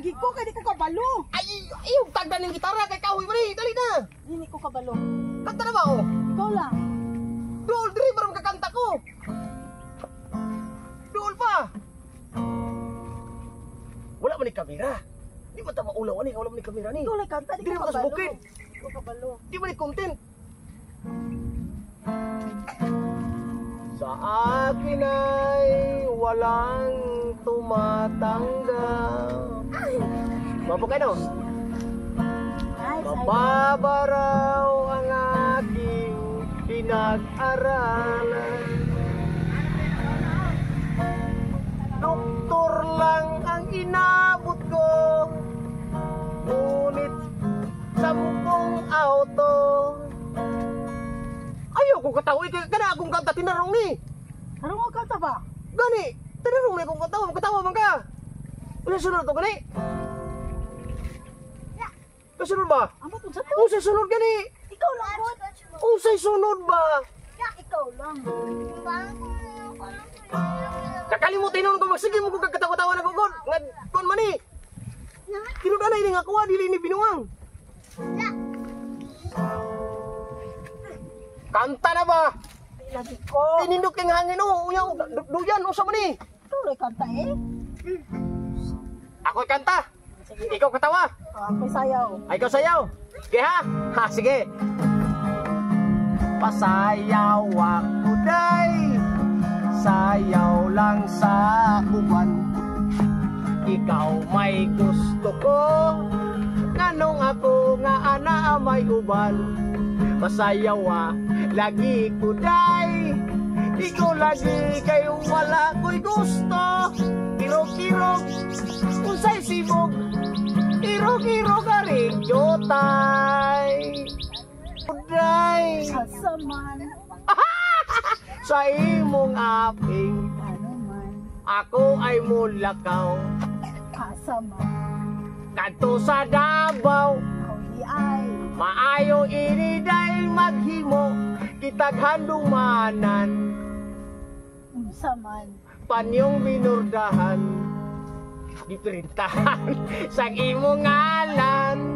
Lagi ko kay di ko kabalo. Ay, iyong tagdan ng gitara kay kahoy ba ni? Dali na. Dili ko kabalo. Kanta na ba oh? Ikaw lang. Dool diri para makakanta ko. Dool pa. Wala man ni kamera. Di man ta maulaw ani, wala man ni kamera ni. Ikaw lang kanta, di Dili ko man ka sa kabalo. bukid. Di ko kabalo. Di man ni content. Sa akin ay walang tumatanggap. Mapo kayo, no? Nice. Idol. Mababa raw ang aking pinag-aralan. Doktor lang ang inabot ko, ngunit 10 auto. Ayaw ko katawa, eh, kana akong kanta tinarong ni. Tarong ang kanta ba? Gani, tinarong ni akong katawa, katawa man ka. Usa sunod to gani? Kasunod ba? Amo to sa to. Usa sunod gani? Ikaw lang god. Usay sunod ba? Ikaw lang. Kakalimutin nun ko magsige mo kung kagkatawa-tawa na gugod. Nga kon man ni. Tinud anay ni nga kuha dili ni binuang. Kanta na ba? Lagi ko. Tinindot kay hangin oh, unya duyan usa man ni. Ikaw lang kanta eh. Ako'y kanta. Sige. Ikaw katawa. Oh, ako'y sayaw. Ay, ikaw sayaw. Sige ha. Ha, sige. Pasayaw ako day. Sayaw lang sa uban. Ikaw may gusto ko. Nganong ako nga ana may uban. Pasayaw ah, lagi ko day. Ikaw lagi kay wala ko'y gusto. Kirog-kirog, unsay sibog. Irog-irog aring jutay. Day Asa man. Sa imong aping Ano man. Ako ay mulakaw. Asa man. Kadto sa Davao. Ako di ay. Maayo ini day maghimo kitag handumanan. Unsa man. Panyong binurdahan, giprintahan sa imong ngalan.